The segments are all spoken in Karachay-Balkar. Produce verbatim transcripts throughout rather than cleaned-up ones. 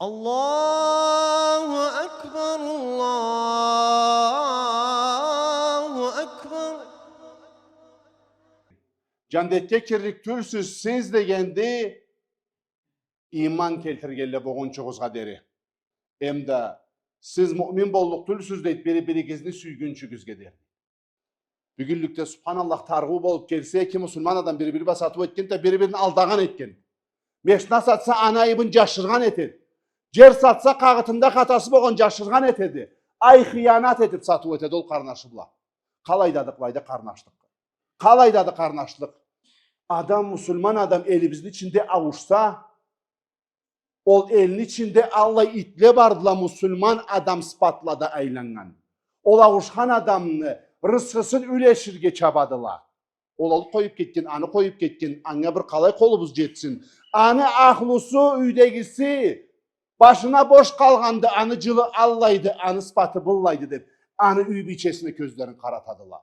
الله أكبر، الله أكبر. Джандетге кирлик тюлсюз сиз дегенди, ийман келтиргенле болгъунчугъузгъа дери. Эмда сиз муъмин боллукъ тюлсюз дейди, бири-биригизни сюйгюнчюгюзге дери. Бюгюнлюкде, субханаллах, таргъыу болуп келсе, эки муслиман адам бири-бири бла сатыу этген да, бири-бирин алдагъан этген. Машина сатса, аны айыбын джашыргъан этеди. Джер сатса, къагъытында хатасы болгъан, джашыргъан этеди. Ай, хыянат этип сатыу этеди ол къарнашы бла. Къалайдады былайда къарнашлыкъ? Къалайдады къарнашлыкъ? Адам, муслиман адам элибизни ичинде ауушса, ол элни ичинде аллай итле бардыла, муслиман адам сыфатлада айланнган. Ол ауушхан адамны рысхысын юлеширге чабадыла. Ол алып къоюп кетген, аны къоюп кетген, анга бир къалай къолубуз джетсин? Аны ахлусу, юйдегиси, башына бош къалгъанды, аны джылы аллайды, аны сыфаты быллайды деп, аны юй бийчесине кёзлерин къаратадыла.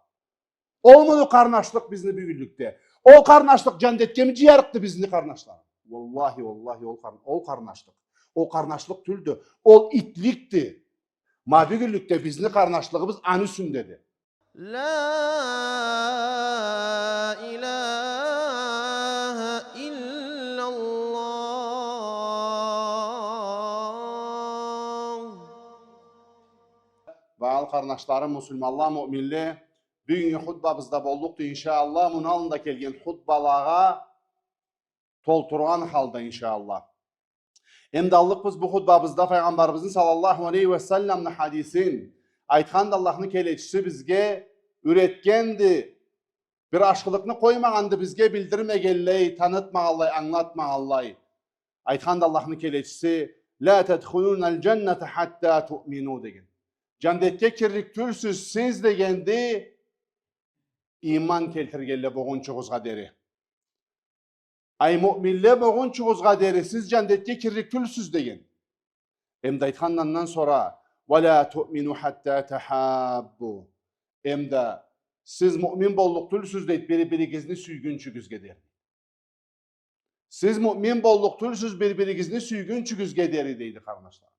Олмуду къарнашлыкъ бизни бюгюнлюкде? Ол къарнашлыкъ джандетгеми джыярыкъды бизни, къарнашларым? Уаллахи, уаллахи, ол къар-, ол къарнашлыкъ. Ол къарнашлыкъ тюлдю. Ол итликди. Ма бюгюнлюкде бизни къарнашлыгъыбыз аны юсюндеди. لا إله إلا الله. Багъалы къарнашларым, муслиманла, муъминле, бюгюннгю хутбабызда боллукъду, иншаАллах, муну аллында келген хутбалагъа толтургъан халда, иншаАллах. Эм да аллыкъбыз бу хутбабызда Файгъамбарыбызны саллаллаху алейхи ва салламны хадисин. Айтханды Аллахны келечиси бизге, юретгенди, бир ашхылыкъны къоймагъанды бизге билдирмегенлей, танытмагъанлай, ангылатмагъанлай. Айтханды Аллахны келечиси: «Ла тадхулуналь джанната хатта туъмину», — деген. Джандетге кирлик тюлсюз сиз дегенди, ийман келтиргенле болгъунчугъузгъа дери. Ай, муъминле болгъунчугъузгъа дери сиз джандетге кирлик тюлсюз деген. Эм да айтханды андан сора: «Ва ла туъмину хатта тахаббу». Эм да сиз муъмин боллукъ тюлсюз дейди, бири-биригизни сюйгюнчюгюзге дери. Сиз муъмин боллукъ тюлсюз бири-биригизни сюйгюнчюгюзге дери, дейди, къарнашларым.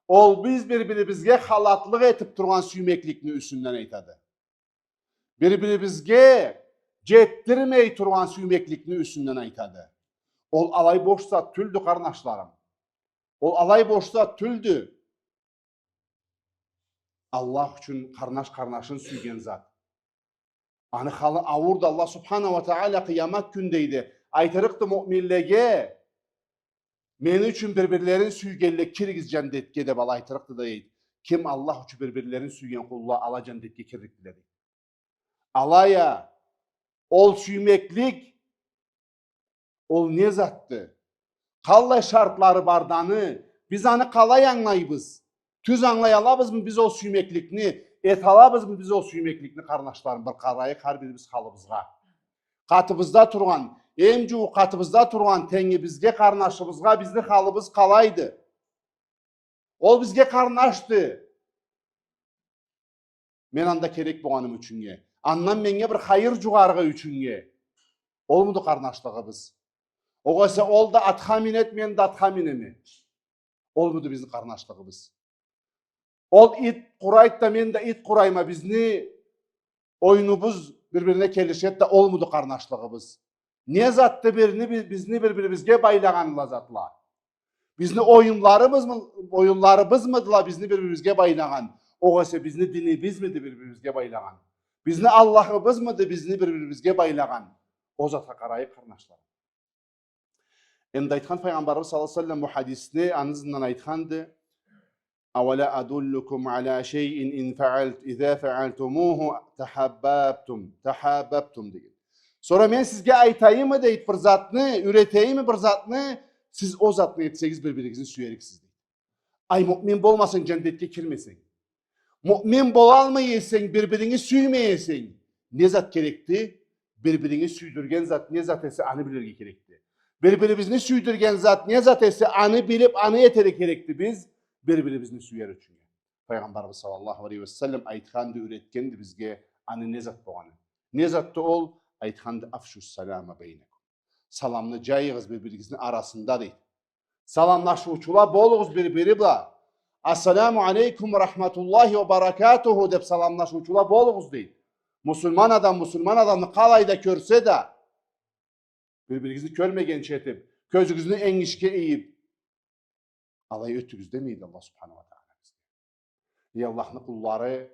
Ол биз бир-бирибизге халатлыкъ этип тургъан сюймекликни юсюнден айтады. Бир-бирибизге джетдирмей тургъан сюймекликни юсюнден айтады. Ол алай бош зат тюлдю, къарнашларым. Ол алай бош зат тюлдю. Аллах ючюн къарнаш къарнашын сюйген зат. Аны халы ауурду. Аллах субхана ва тагъала къыямат кюн, дейди, айтырыкъды муъминлеге: «Мени ючюн бир-бирлерин сюйгенле, киригиз джандетге», — деп, алай айтырыкъды да, дейди. Ким Аллах ючюн бир-бирлерин сюйген къулла, ала джандетге кирликдиле, дейди. Алай а, ол сюймеклик, ол не затды? Къаллай шартлары барды аны? Биз аны къалай ангылайбыз? Тюз ангылай алабызмы биз ол сюймекликни? Эте алабызмы биз ол сюймекликни, къарнашларым? Бир къарайыкъ хар бирибиз халыбызгъа. Къатыбызда тургъан, эм джууукъ къатыбызда тургъан тенгибизге, къарнашыбызгъа бизни халыбыз къалайды? Ол бизге къарнашды. Мен анда керек болгъаным ючюннге, андан меннге бир хайыр джугъарыгъы ючюннге. Олмуду къарнашлыгъыбыз? Огъесе ол да атха минед, мен да атха минеме? Олмуду бизни къарнашлыгъыбыз? Ол ит къурайды да, мен да ит къурайма, бизни оюнубуз бир-бирине келишед да, олмуду къарнашлыгъыбыз? Не затды бирни, би-, бизни бир-бирибизге байлагъан ала затла? Бизни оюнларыбызмы, оюнларыбызмыдыла бизни бир-бирибизге байлагъан? Огъесе бизни динибизмиди бир-бирибизге байлагъан? Бизни Аллахыбызмыды бизни бир-бирибизге байлагъан? Ол затха къарайыкъ, къарнашларым. Эм да айтхан Файгъамбарыбыз саллаллаху алейхи ва саллам бу хадисни, аны ызындан айтханды: «Авала адуллукум аля шейин ин фаалт-, иза фаалтумуху тахаббабтум, тахаббабтум», — деген. Сора мен сизге айтайымы, дейди, бир затны, юретейимми бир затны, сиз ол затны этсегиз, бир-биригизни сюериксиз, дейди. Ай, муъмин болмасанг, джандетге кирмесенг. Муъмин болалмай эсенг, бир-биринги сюймей эсенг, не зат керекди? Бир-биринги сюйдюрген зат не зат эсе, аны билирге керекди. Бир-бирибизни сюйдюрген зат не зат эсе, аны билип, аны этерге керекди биз, бир-бирибизни сюер ючюн. Файгъамбарыбыз саллаллаху алейхи ва саллам айтханды, юретгенди бизге, аны не зат болгъаны. Не затды ол? Айтханды: «Афшу салама бейнакум». Саламны джайыгъыз бир-биригизни арасында, дейди. Саламлашыучула болугъуз бир-бири бла. «Ассаламу алейкум ва рахматуллахи ва баракатуху» деп саламлашыучула болугъуз, дейди. Муслиман адам муслиман адамны къалай да кёрсе да, бир-биригизни кёрмегенча этип, кёзюгюзню энгишге ийип, алай ётюгюз демейди Аллах субханаху ва тагъала бизге. Эй, Аллахны къуллары,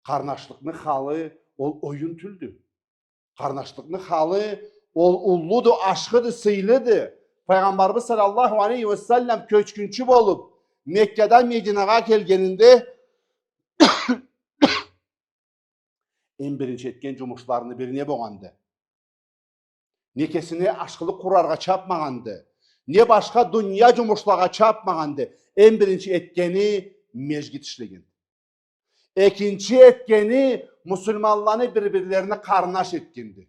къарнашлыкъны халы ол оюн тюлдю. Къарнашлыкъны халы ол уллуду, ашхыды, сыйлыды. Файгъамбарыбыз саллаллаху алейхи ва саллам кёчгюнчю болуп, Меккадан Мединагъа келгенинде, эм биринчи этген джумушларыны бири не богъанды? Не кесине ашхылыкъ къураргъа чапмагъанды, не башха дуния джумушлагъа чапмагъанды. Эм биринчи этгени межгит ишлегенди. Экинчи этгени муслиманланы бир-бирлерине къарнаш этгенди.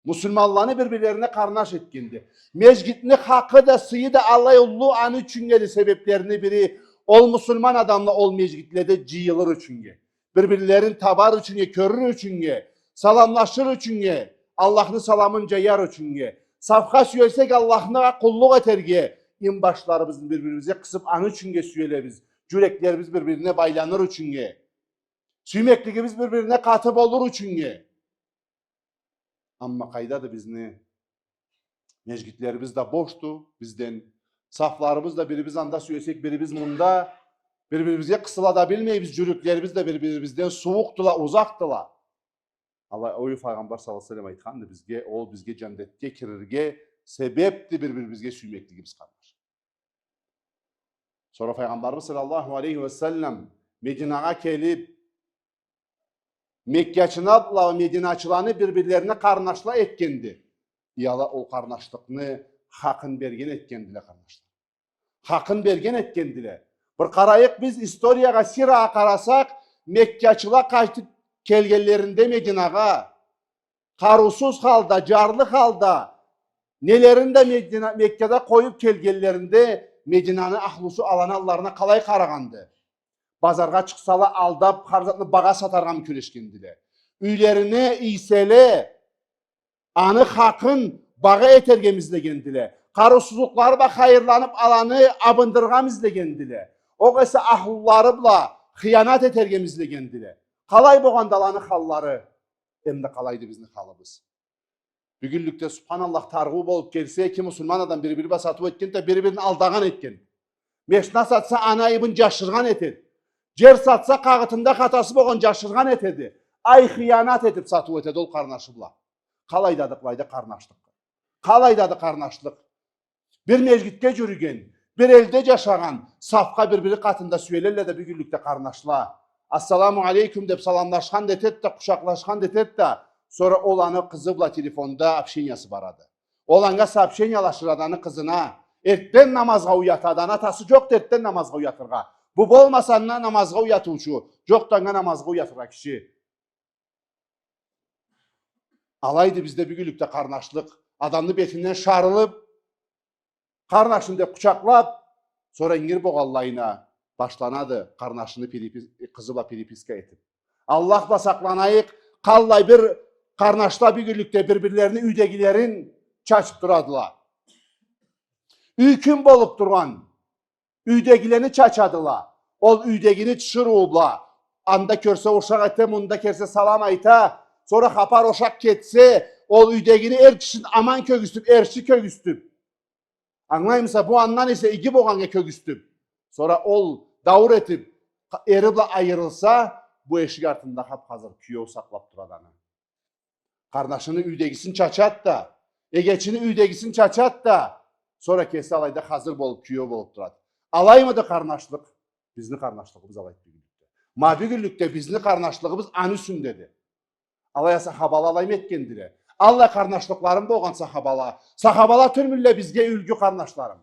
Муслиманланы бир-бирлерине къарнаш этгенди. Межгитни хакъы да, сыйы да алай уллу аны ючюннге да себеплерини бири, ол муслиман адамла ол межгитледе джыйылыр ючюннге. Бир-бирлерин табар ючюннге, кёрюр ючюннге, саламлашыр ючюннге, Аллахны саламын джаяр ючюннге. Сафха сюелсек Аллахнга къуллукъ этерге, инбашларыбызны бир-бирибизге къысып аны ючюннге сюелебиз. Джюреклерибиз бир-бирине байланыр ючюннге. Сюймеклигибиз бир-бирине къаты болур ючюннге. Амма къайдады бизни межгитлерибиз да бошду бизден. Сафларыбыз да, бирибиз анда сюелсек, бирибиз мында. Бир-бирибизге къысыла да билмейбиз, джюреклерибиз да бир-бирибизден сууукъдула, узакъдыла. Алай, ол Файгъамбар саллаллаху алейхи ва саллам айтханды бизге, ол бизге джандетге кирирге себепди бир-бирибизге сюймеклигибиз, къарнаш. Сора Файгъамбарыбыз саллаллаху алейхи ва саллам Мединагъа келип, меккачыла бла мединачыланы бир-бирлерине къарнашла этгенди. Ала ол къарнашлыкъны хакъын берген этгендиле, къарнашла. Хакъын берген этгендиле. Бир къарайыкъ биз историягъа, сирагъа къарасакъ, меккачыла къайтып келгенлеринде Мединагъа, къарыусуз халда, джарлы халда, нелерин да Медина, Меккада къоюп келгенлеринде, Мединаны ахлусу аланы алларына къалай къарагъанды? Базаргъа чыкъсала, алдап, хар затны багъа сатаргъамы кюрешгендиле? Юйлерине ийселе, аны хакъын багъа этергеми излегендиле? Къарыусузлукълары бла хайырланып, аланы абындыргъамы излегендиле? Огъесе ахлулары бла хыянат этергеми излегендиле? Къалай богъанды аланы халлары? Эм да къалайды бизни халыбыз? Бюгюнлюкде, субханаллах, таргъыу болуп келсе, эки муслиман адам бири-бири бла сатыу этген да, бири-бирин алдагъан этген. Машина сатса, аны айыбын джашыргъан этед. Джер сатса, къагъытында хатасы болгъан джашыргъан этеди. Ай, хыянат этип сатыу этеди ол къарнашы бла. Къалайдады, къалайды къарнашлыкъ? Къалайдады къарнашлыкъ? Бир межгитге джюрюген, бир элде джашагъан, сафха бир-бири къатында сюелелле да бюгюнлюкде къарнашла. «Ассаламу алейкум» деп саламлашхан да этед да, къучакълашхан да этед да, сора ол аны къызы бла телефонда общениясы барады. Ол анга сообщениялашырады, аны къызына. Эртден намазгъа уятады, аны атасы джокъду эртден намазгъа уятыргъа. Бу болмаса, аны намазгъа уятыучу. Джокъду анга намазгъа уятыргъа киши. Алайды бизде бюгюнлюкде къарнашлыкъ. Адамны бетинден шарылып, къарнашын деп къучакълап, сора ингир болгъанлайына башланады къарнашыны перепис-, къызы бла переписка этип. Аллах бла сакъланайыкъ, къаллай бир къарнашла бюгюнлюкде бир-бирлерини юйдегилерин чачып турадыла. Юй кюн болуп тургъан, юйдегилени чачадыла. Ол юйдегини тиширыуу бла, анда кёрсе ушакъ эте, мында кёрсе салам айта. Сора хапар ушакъ кетсе, ол юйдегини эр кишини аман кёргюзтюп, эрши кёргюзтюп. Ангылаймыса, бу андан эсе иги болгъаннга кёргюзтюп. Сора ол дауур этип, эри бла айырылса, бу эшик артында хап-хазыр киеу сакълап турады аны. Къарнашыны юйдегисин чачад да, эгечини юйдегисин чачад да, сора кеси алайда хазыр болуп, киеу болуп турады. Алаймыды къарнашлыкъ? Бизни къарнашлыгъыбыз алайды бюгюнлюкде. Ма бюгюнлюкде бизни къарнашлыгъыбыз аны юсюндеди. Алай а сахабала алаймы этгендиле? Аллай къарнашлыкъларым болгъан сахабала. Сахабала тюлмюлле бизге юлгю, къарнашларым?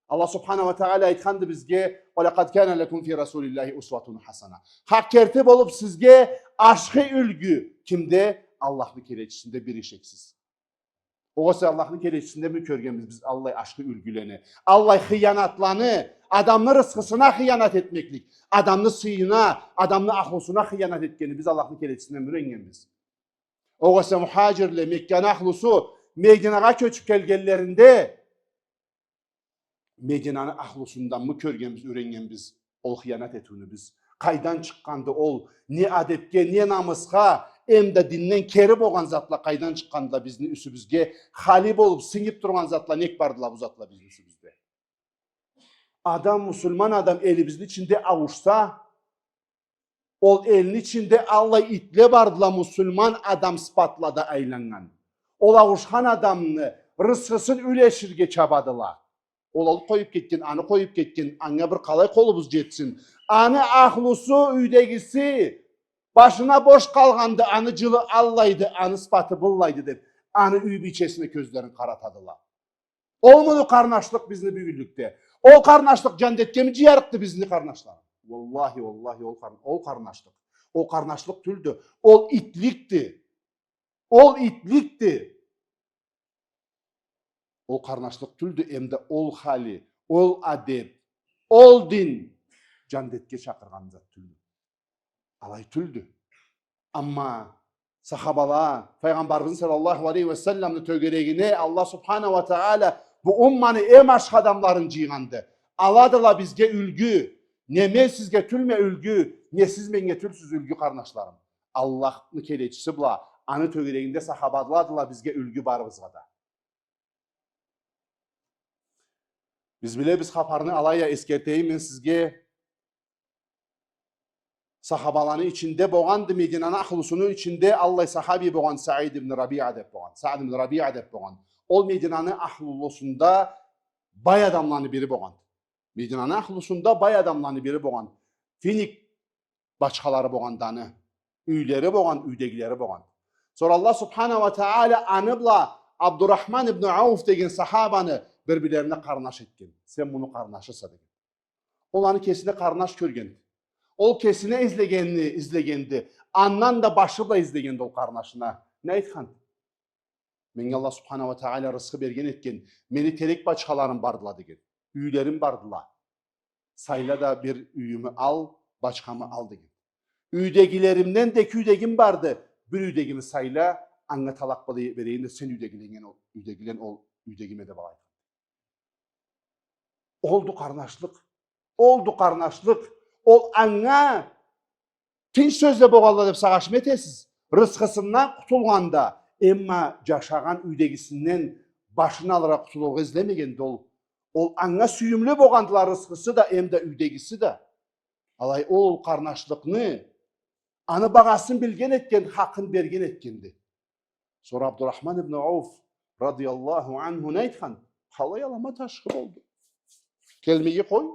Аллах субханаху ва тагъала айтханды бизге: «Ва лакъад кана лакум фи расулиллахи усватун хасана». Хакъ керти болуп сизге ашхы юлгю кимде? Аллахны келечисинде, бир ишексиз. Огъесе Аллахны келечисиндеми кёргенбиз биз аллай ашхы юлгюлени, аллай хыянатланы, адамны рысхысына хыянат этмеклик, адамны сыйына, адамны ахлусуна хыянат этгенни биз Аллахны келечисинден юреннгенбиз. Огъесе мухаджирле, Мекканы ахлусу Мединагъа кёчюп келгенлеринде, Мединаны ахлусунданмы кёргенбиз, юреннгенбиз ол хыянат этиуню биз? Къайдан чыкъгъанды ол? Не адепге, не намысха, эм да динден кери болгъан затла къайдан чыкъгъандыла бизни юсюбюзге? Хали болуп, сингип тургъан затла нек бардыла бу затла бизни юсюбюзде? Адам, муслиман адам элибизни ичинде ауушса, ол элни ичинде аллай итле бардыла, муслиман адам сыфатла да айланнган. Ол ауушхан адамны рысхысын юлеширге чабадыла. Ол алып къоюп кетген, аны къоюп кетген, анга бир къалай къолубуз жетсин? Аны ахлусу, юйдегиси, башына бош къалгъанды, аны жылы аллайды, аны сыфаты быллайды деп, аны юй бийчесине кёзлерин къаратадыла. Олмуду къарнашлыкъ бизни бюгюнлюкде? Ол къарнашлыкъ жаннетгеми жыярыкъды бизни, къарнашларым? Уаллахи, уаллахи, ол къар-, ол къарнашлыкъ. Ол къарнашлыкъ тюлдю. Ол итликди. Ол итликди. Ол къарнашлыкъ тюлдю, эм да ол хали, ол адеп, ол дин жаннетге чакъыргъан зат тюлдю. Алай тюлдю. Амма сахабала Файгъамбарыбызны саллаллаху алейхи ва салламны тёгерегине Аллах субханаху ва тагъала бу умманы эм ашхы адамларын жыйгъанды. Аладыла бизге юлгю. Не мен сизге тюлме юлгю, не сиз меннге тюлсюз юлгю, къарнашларым. Аллахны келечиси бла, аны тёгерегинде сахабаладыла бизге юлгю барыбызгъа да. Биз билебиз хапарны, алай а эсгертейим мен сизге. Сахабаланы ичинде болгъанды, Мединаны ахлусуну ичинде аллай сахаби болгъан, Саид ибн Рабиа деп болгъан. Саад ибн Рабиа деп болгъан. Ол Мединаны ахлусунда бай адамланы бири болгъан. Мединаны ахлусунда бай адамланы бири болгъан. Финик бачхалары болгъанды аны. Юйлери болгъан, юйдегилери болгъан. Сора Аллах субханаху ва тагъала аны бла Абдурахман ибн Ауф деген сахабаны бир-бирлерине къарнаш этген. Сен муну къарнашыса деген. Ол аны кесине къарнаш кёргенди. Ол кесине излегенни излегенди. Андан да башы бла излегенди ол къарнашына. Не айтхан? Меннге Аллах субханаху ва тагъала рысхы берген этген, мени терек бачхаларым бардыла деген. Юйлерим бардыла. Сайла да бир юйюмю ал, бачхамы ал деген. Юйдегилеримден да эки юйдегим барды. Бир юйдегими сайла, анга талакъ бла берейим да, сен юйдегиленнген ол, юйдегилен ол юйдегиме деп алай. Олду къарнашлыкъ. Олду къарнашлыкъ. Ол анга тынч сёзле болгъанла деп сагъышмы этесиз? Рысхысындан къутулгъанда, эмма жашагъан юйдегисинден башын алыргъа, къутулургъа излемегенди ол. Ол анга сюйюмлю болгъандыла рысхысы да, эм да юйдегиси да. Алай ол къарнашлыкъны, аны багъасын билген этген, хакъын берген этгенди. Сора Абдурахман ибн Ауф радияллаху анху не айтхан? Къалай аламат ашхы болду. Келмеге къой.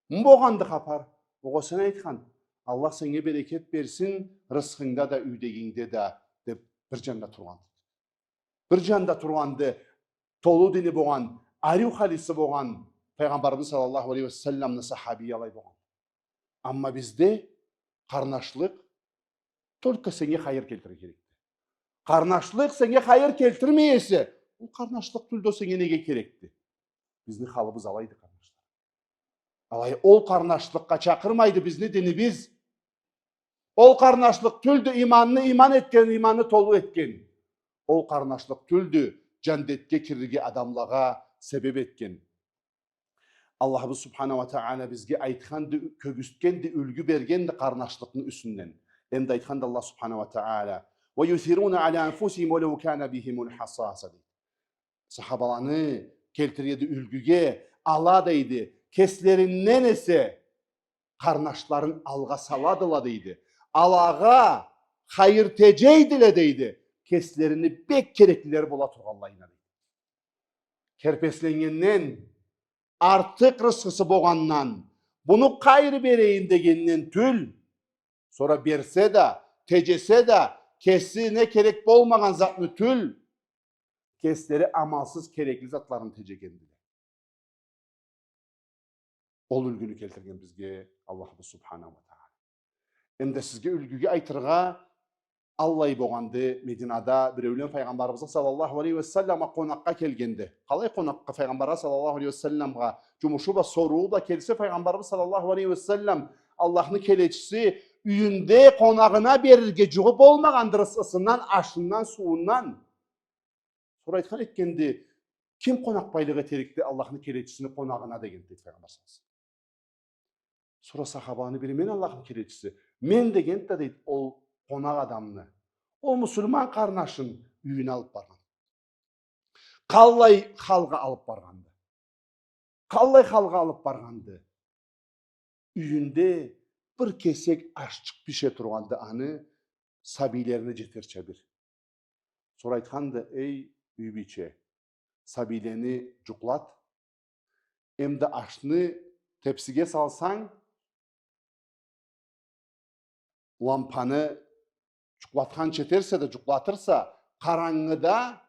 Ма болгъанды хапар. Огъесе не айтхан? Аллах сеннге берекет берсин, рысхынгда да, юйдегингде да, деп бир жанда тургъан. Бир жанда тургъанды, толу дини болгъан, ариу халиси болгъан Файгъамбарыбыз саллаллаху алейхи ва салламны сахабийи алай болгъан. Амма бизде къарнашлыкъ только сеннге хайыр келтирирге керекди. Къарнашлыкъ сеннге хайыр келтирмей эсе, ол къарнашлыкъ тюлдю, сеннге неге керекди? Бизни халыбыз алайды, къарнашлар. Алай ол къарнашлыкъгъа чакъырмайды бизни динибиз. Ол къарнашлыкъ тюлдю иманны иман этген, иманны толу этген. Ол къарнашлыкъ тюлдю жаннетге кирирге адамлагъа себеп этген. Аллахыбыз субханаху ва тагъала бизге айтханды, кёргюзтгенди, юлгю бергенди къарнашлыкъны юсюнден. Эм да айтханды Аллах субханаху ва тагъала: «Ва юсируна аля анфусихим ва лау кана бихимул хасаса», — дейди. Сахабаланы келтиргенди юлгюге, ала, дейди, кеслеринден эсе къарнашларын алгъа саладыла, дейди. Алагъа хайыр тежейдиле, дейди. Кеслерини бек кереклилери бола тургъанлайына, дейди. Керпесленнгенден, артыкъ рысхысы болгъандан, муну къайры берейим дегенден тюл, сора берсе да, тежесе да, кесине керек болмагъан затны тюл, кеслери амалсыз керекли затларын тежегендиле. Ол юлгюню келтирген бизге Аллахыбыз субханаху ва тагъала. Эм да сизге юлгюге айтыргъа, аллай болгъанды, Мединада биреулен Файгъамбарыбызгъа саллаллаху алейхи ва салламгъа къонакъгъа келгенди. Къалай къонакъгъа? Файгъамбаргъа саллаллаху алейхи ва салламгъа жумушу бла, соруу бла келсе Файгъамбарыбыз саллаллаху алейхи ва саллам, Аллахны келечиси юйюнде къонагъына берирге жугъу болмагъанды рысхысындан, ашындан, сууундан. Сора айтхан этгенди: Ким къонакъбайлыкъ этерикди Аллахны келечисини къонагъына, дегенди Файгъамбар саллаллаху алейхи ва саллам. Сора сахабаны бири: «Мен, Аллахны келечиси, мен», — дегенди да, дейди, ол къонакъ адамны, ол муслиман къарнашын юйюне алып баргъан. Къаллай халгъа алып баргъанды? Къаллай халгъа алып баргъанды? Юйюнде бир кесек ашчыкъ бише тургъанды аны, сабийлерине джетерча бир. Сора айтханды: «Эй, юй бийче, сабийлени джукълат, эмда ашны тепсиге салсанг, лампаны джукълатханча этерсе да, джукълатырса, къарангыда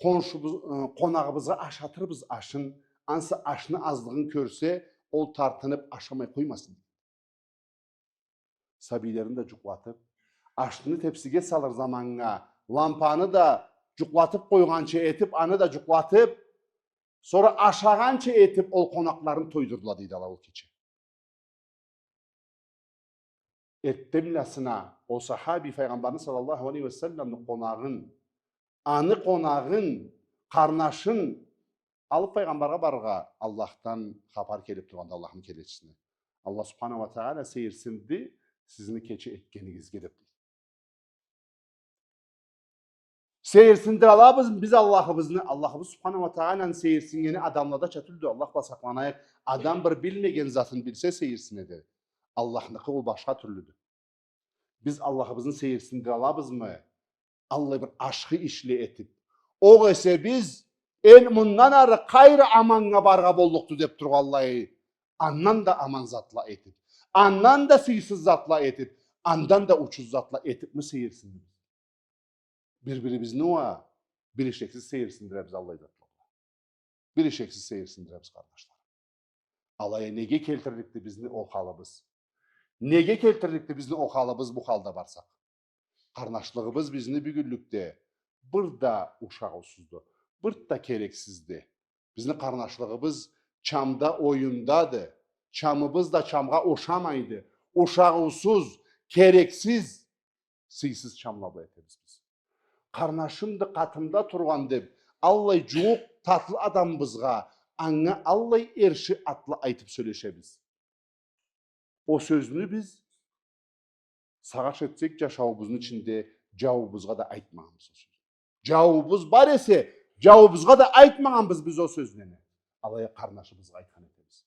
къоншубуз-, ы, къонагъыбызгъа ашатырбыз ашын. Ансы ашны азлыгъын кёрсе, ол тартынып ашамай къоймасын». Сабийлерин да джукълатып, ашны тепсиге салыр заманнга лампаны да джукълатып къойгъанча этип, аны да джукълатып, сора ашагъанча этип, ол къонакъларын тойдурдула, дейди, ала ол кече. Эртденбласына ол сахаби Файгъамбарны саллаллаху алейхи ва салламны къонагъын, аны къонагъын, къарнашын алып Файгъамбаргъа барыргъа Аллахдан хапар келип тургъанды, Аллахны келечисине: «Аллах субханаху ва тагъала сейирсинди сизни кече этгенигизге», — деп. Сейирсиндире алабызмы биз Аллахыбызны? Аллахыбыз субханаху ва тагъаланы сейирсиннгени адамладача тюлдю. Аллах бла сакъланайыкъ. Адам бир билмеген затын билсе, сейирсинеди. Аллахныкъы ол башха тюрлюдю. Биз Аллахыбызны сейирсиндире алабызмы аллай бир ашхы ишле этип? Огъесе биз, эн мындан ары къайры аманнга барыргъа боллукъду деп тургъанлай, андан да аман затла этип, андан да сыйсыз затла этип, андан да учуз затла этипми сейирсинебиз? Бир-бирибизни уа бир ишексиз сейирсиндиребиз аллай затла бла. Бир ишексиз сейирсиндиребиз, къарнашларым. Алай а неге келтирликди бизни ол халыбыз? Неге келтирликди бизни ол халыбыз, бу халда барсакъ? Къарнашлыгъыбыз бизни бюгюнлюкде бир да ушагъыусузду, бир да керексизди. Бизни къарнашлыгъыбыз чамда, оюндады. Чамыбыз да чамгъа ушамайды. Ушагъыусуз, керексиз, сыйсыз чамла бла этебиз биз. Къарнашымды къатымда тургъан деп, аллай джууукъ, татлы адамыбызгъа, анга аллай эрши атла айтып сёлешебиз. Ол сёзню биз сагъыш этсек, джашауубузну ичинде джауубузгъа да айтмагъанбыз ол сёзню. Джауубуз бар эсе, джауубузгъа да айтмагъанбыз биз ол сёзню. Алай а къарнашыбызгъа айтхан этебиз.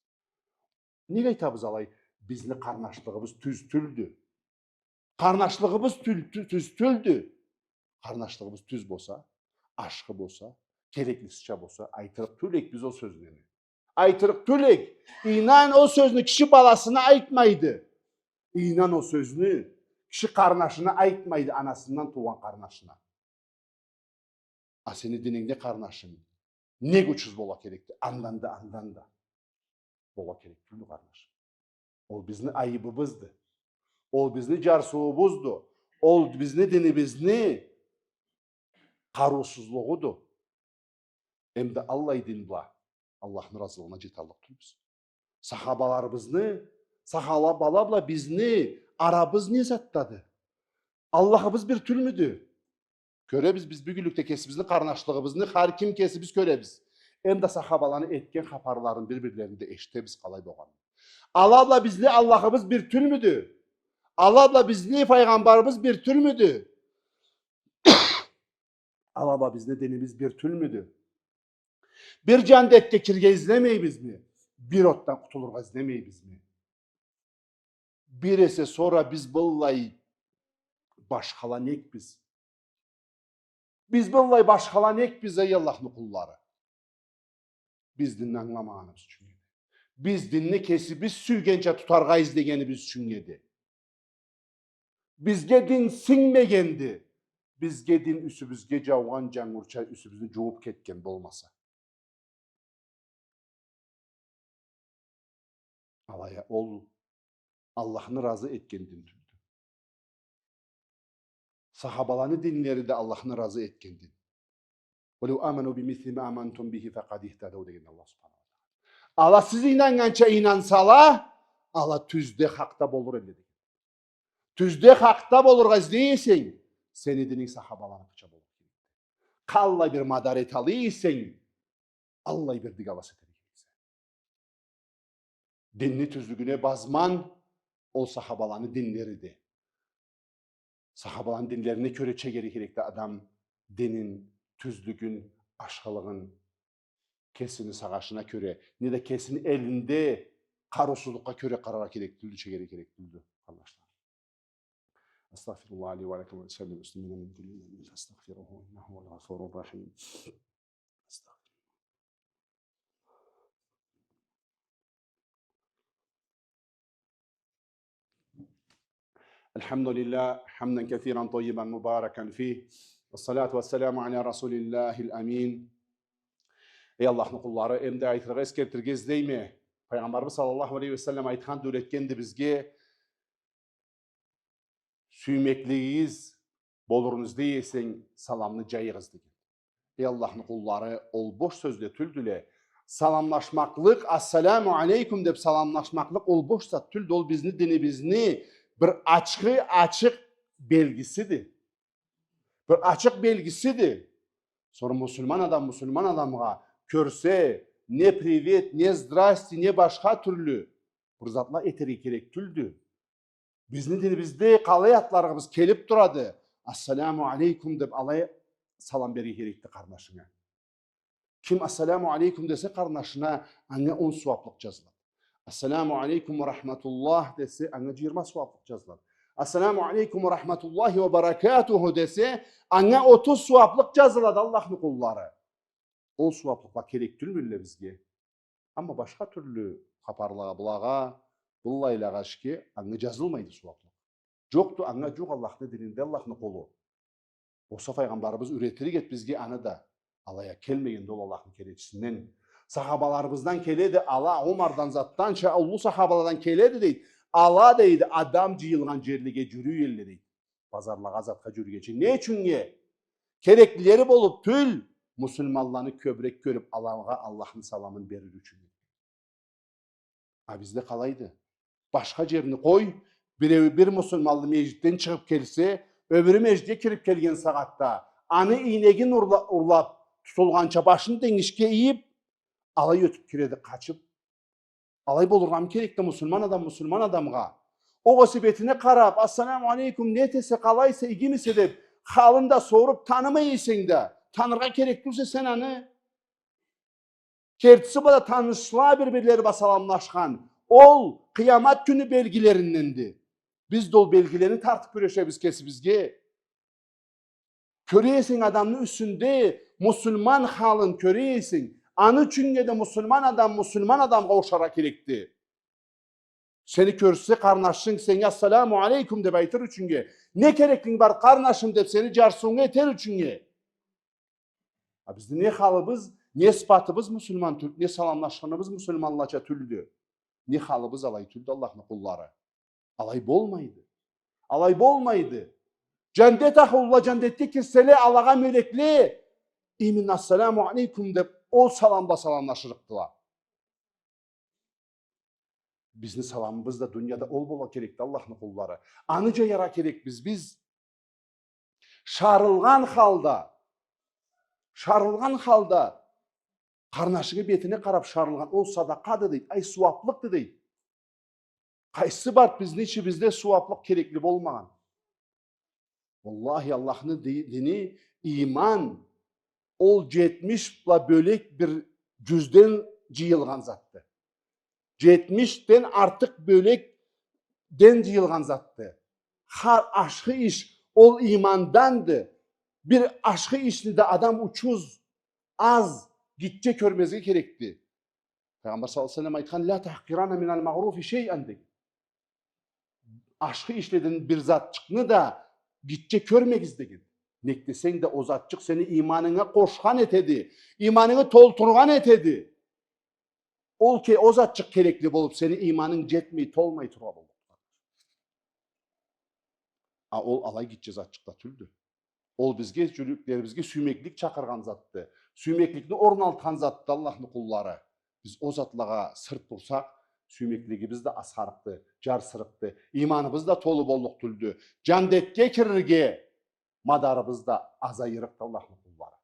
Неге айтабыз алай? Бизни къарнашлыгъыбыз тюз тюлдю. Къарнашлыгъыбыз тюл-, тю-, тюз тюлдю. Къарнашлыгъыбыз тюз болса, ашхы болса, кереклисича болса, айтырыкъ тюл эк биз ол сёзню. Айтырыкъ тюл эк. Ийнан, ол сёзню киши баласына айтмайды. Ийнан, ол сёзню киши къарнашына айтмайды, анасындан туугъан къарнашына. А сени динингде, къарнашым, нек учуз бола керекди? Андан да, андан да бола керек тюлдю, къарнашым. Ол бизни айыбыбызды. Ол бизни джарсыуубузду. Ол бизни динибизни къарыусузлугъуду. Эмда аллай дин бла Аллахны разылыгъына джеталлыкъ тюлбюз. Сахабаларыбызны, сахабала бла бизни арабыз не затдады? Аллахыбыз бир тюлмюдю? Кёребиз биз бюгюнлюкде кесибизни къарнашлыгъыбызны, хар ким кесибиз кёребиз. Эмда сахабаланы этген хапарларын бир-бирлеринде эшитебиз, къалай болгъанын. Ала бла бизни Аллахыбыз бир тюлмюдю? Ала бла бизни файгъамбарыбыз бир тюлмюдю? Ала бла бизни динибиз бир тюлмюдю? Бир джандетге кирирге излемейбизми? Бир отдан къутулургъа излемейбизми? Бир эсе сора биз быллай башхала некбиз? Биз быллай башхала некбиз, эй Аллахны къуллары? Биз динни ангыламагъаныбыз ючюн эди. Биз динни кесибиз сюйгенча тутаргъа излегенибиз ючюн эди. Бизге дин сингмегенди. Бизге дин юсюбюзге джаугъан джангурча юсюбюзню джууп кетген болмаса. Алай а ол Аллахны разы этген дин тюлдю. Сахабаланы динлери да Аллахны разы этген дин. «ولو آمنوا بمثل ما آمنتم به فقد اهتدوا», — деген Аллах субханаху ва тагъала. Ала сиз ийнаннганча ийнансала, ала тюзде, хакъда болур эдиле, деген. Тюзде, хакъда болургъа излей эсенг, сени дининг сахабаланыкъыча болур керек. Къаллай бир мадар эталлыкъ эсенг, Аллай бир дыгалас этерге керексе. Динни тюзлюгюне базман ол сахабаланы динлериди. Сахабаланы динлерине кёре чегерге керекди адам динин, тюзлюгюн, ашхылыгъын, кесини сагъышына кёре, неда кесини элинде къарыусузлукъгъа кёре къараргъа керек тюлдю, чегерге керек тюлдю, къарнашларым. أستغفر الله لي ولكم ولسائر المسلمين من كل ذنب فاستغفروه إنه هو الغفور الرحيم. أستغفر الحمد لله حمدا كثيرا طيبا مباركا فيه. والصلاة والسلام على رسول الله الأمين. Эй Аллахны къуллары, эм да айтыргъа, эсгертирге излейме. Пайгъамбарыбыз саллаллаху алейхи ва саллам айтханды, юретгенди бизге, сюймеклигигиз болурун излей эсенг, саламны джайыгъыз деген. Эй Аллахны къуллары, ол бош сёзле тюлдюле. Саламлашмакълыкъ, «Ассаламу алейкум» деп саламлашмакълыкъ, ол бош зат тюлдю. Ол бизни динибизни бир ачхы, ачыкъ белгисиди. Бир ачыкъ белгисиди. Сора муслиман адам муслиман адамгъа кёрсе, не привет, не здрасте, не башха тюрлю бир затла этерге керек тюлдю. Бизни динибизде къалай атларыбыз келип турады. «Ассаламу алейкум» деп алай салам берирге керекди къарнашынга. Ким «Ассаламу алейкум» десе къарнашына, анга он сууаплыкъ джазылады. «Ассаламу алейкум ва рахматуллах» десе, анга джыйырма сууаплыкъ джазылады. «Ассаламу алейкум ва рахматуллахи ва баракатуху» десе, анга отуз сууаплыкъ джазылады, Аллахны къуллары. Ол сууаплыкъла керек тюлмюлле бизге? Амма башха тюрлю хапарлагъа, былагъа, быллайлагъа ишге анга джазылмайды сууаплыкъ. Джокъду анга джукъ Аллахны дининде Аллахны къулу. Болса Файгъамбарыбыз юретирик эди бизге аны да. Алай а келмегенди ол Аллахны келечисинден. Сахабаларыбыздан келеди, ала Умардан затданча уллу сахабаладан келеди, дейди. Ала, дейди, адам джыйылгъан джерлеге джюрюй элле, дейди. Базарлагъа, затха джюрюгенчи. Не ючюннге? Кереклилери болуп тюл, муслиманланы кёбюрек кёрюп, алагъа Аллахны саламын берир ючюн. А бизде къалайды? Башха джерни къой, биреу, бир муслиманлы межгитден чыгъып келсе, ёбюрю межгитге кирип келген сагъатда, аны ийнегин урла-, урлап, тутулгъанча башын денгишге ийип, алай ётюп киреди, къачып. Алай болургъамы керекди муслиман адам муслиман адамгъа? Огъесе бетине къарап, «Ассаламу алейкум, не этесе, къалайса, игимисе?» деп, халын да соруп, танымай эсенг да, таныргъа керек тюлсе сен аны. Кертиси бла да танышла бир-бирлери бла саламлашхан. Ол къыямат кюню белгилеринденди. Биз да ол белгилени тартып кюрешебиз кесибизге. Кёре эсенг адамны юсюнде муслиман халын кёре эсенг, аны ючюннге да муслиман адам муслиман адамгъа ошаргъа керекди. Сени кёрсе къарнашынг, сеннге «Ассаламу алейкум» деп айтыр ючюннге. «Не кереклинг бар, къарнашым?» деп сени джарсыуунга этер ючюннге. А бизде не халыбыз, не сыфатыбыз муслиман тюл-, не саламлашханыбыз муслиманлача тюлдю. Не халыбыз алай тюлдю, Аллахны къуллары. Алай болмайды. Алай болмайды. Джандет ахлула джандетге кирселе, алагъа мёлекле, именно «Ассаламу алейкум» деп, ол салам бла саламлашырыкъдыла. Бизни саламыбыз да дунияда ол болургъа керекди, Аллахны къуллары. Аны джаяргъа керекбиз биз. Шарылгъан халда, шарылгъан халда, къарнашынгы бетине къарап шарылгъан, ол садакъады, дейди, ай, сууаплыкъды, дейди. Къайсы барды бизни ичибизде сууаплыкъ керекли болмагъан? Уаллахи, Аллахны ди-, дини, иман, ол джетмиш бла бёлек бир джюзден джыйылгъан затды. Джетмишден артыкъ бёлекден джыйылгъан затды. Хар ашхы иш ол иманданды. Бир ашхы ишни да адам учуз, аз, гитче кёрмезге керекди. Пайгъамбар саллаллаху алейхи ва саллам айтхан: «Ля тахкъиранна миналь маъруфи шейан», — деген. Ашхы ишледен бир затчыкъны да гитче кёрмегиз деген. Нек десенг да, ол затчыкъ сени иманынга къошхан этеди, иманынгы толтургъан этеди. Ол ке-, ол затчыкъ керекли болуп, сени иманынг джетмей, толмай тургъа боллукъду. А ол алай гитче затчыкъ да тюлдю. Ол бизге, джюреклерибизге сюймеклик чакъыргъан затды. Сюймекликни орналтхан затды, Аллахны къуллары. Биз ол затлагъа сырт бурсакъ, сюймеклигибиз да асхарыкъды, джарсырыкъды. Иманыбыз да толу боллукъ тюлдю. Джандетге кирирге мадарыбыз да азайырыкъды, Аллахны къуллары.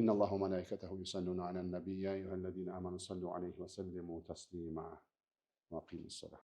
إن الله وملائكته يصلون على النبي، يا أيها الذين آمنوا صلوا عليه وسلموا تسليما. وأقيموا الصلاة.